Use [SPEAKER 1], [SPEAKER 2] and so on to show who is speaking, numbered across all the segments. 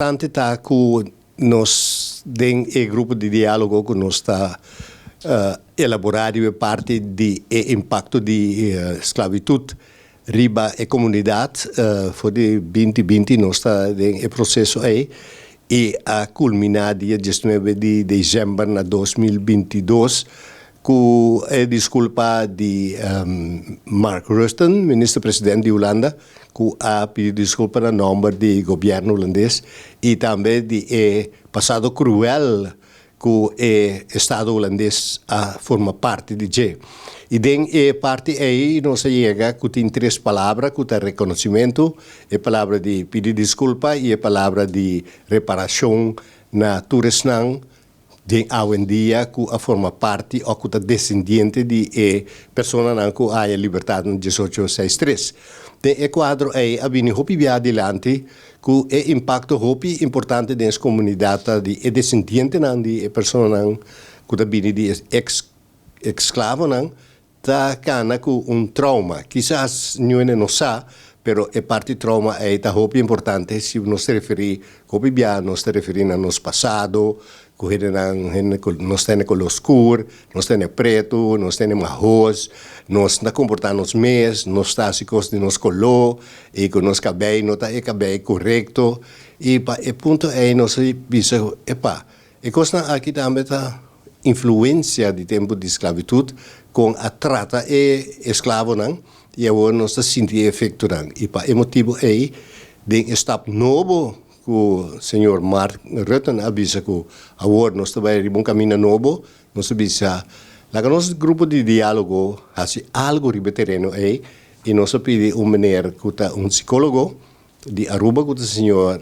[SPEAKER 1] Importante ta ku nos den e grupo di diálogo ku nos ta elaborá riba e parti di e impakto di sklabitut riba e komunidat. For di 2020 nos ta den e proseso ei i a kulminá dia 19 di desèmber na 2022 ku e diskulpa di Mark Rutte, minister president di Hulanda, ku a pidi diskulpa na nòmber di gobièrnu hulandes i tambe di e pasado kruel ku e estado hulandes a forma parti di dje. I den e parti ei nos a yega ku tin tres palabra ku ta rekonosimentu, e palabra di pidi diskulpa i e palabra di reparashon na tur esnan den awendia ku a forma parti òf ku ta desendiente di e personanan ku a haña libertat na 1863. Den e kuadro ei a bini hopi bia adilanti ku e impakto hopi importante den es komunidat ta di e desendientenan di e personanan ku ta bini di e eks esklavonan ta kana ku un trauma. Kisas niun hende no sa, pero e parti trauma ei ta hopi importante si nos ta referí, hopi bia nos ta referí na nos pasado, ku hendenan, hende ku nos ta hende koló skur, nos ta hende pretu, nos ta hende mahos, nos ta komportá nos mes, nos ta hasi kos di nos koló i ku nos kabei no ta e kabei korekto. I pa e punto ei nos a bisa, epa, e kosnan aki tambe ta influensia di tempu di sklabitut kon a trata e esklavonan i awor nos ta sinti e efektonan. I pa e motibu ei den e stap nobo ku señor Mark Rutte a bisa ku awor nos ta bai riba un kaminda nobo, nos ta bisa laga nos grupo di diálogo hasi algu riba e tereno ei i nos a pidi un meneer ku ta un sikólogo di Aruba ku ta señor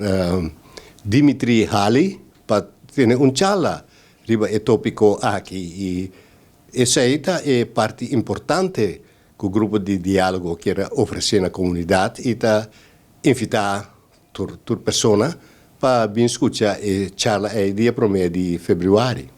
[SPEAKER 1] Dimitri Hali pa tene un charla riba e tópiko aki i esei ta e parti importante ku grupo di diálogo kier a ofresé na komunidat i ta invitá tur tur persona pa bin skucha e charla ei dia promé di febrüari.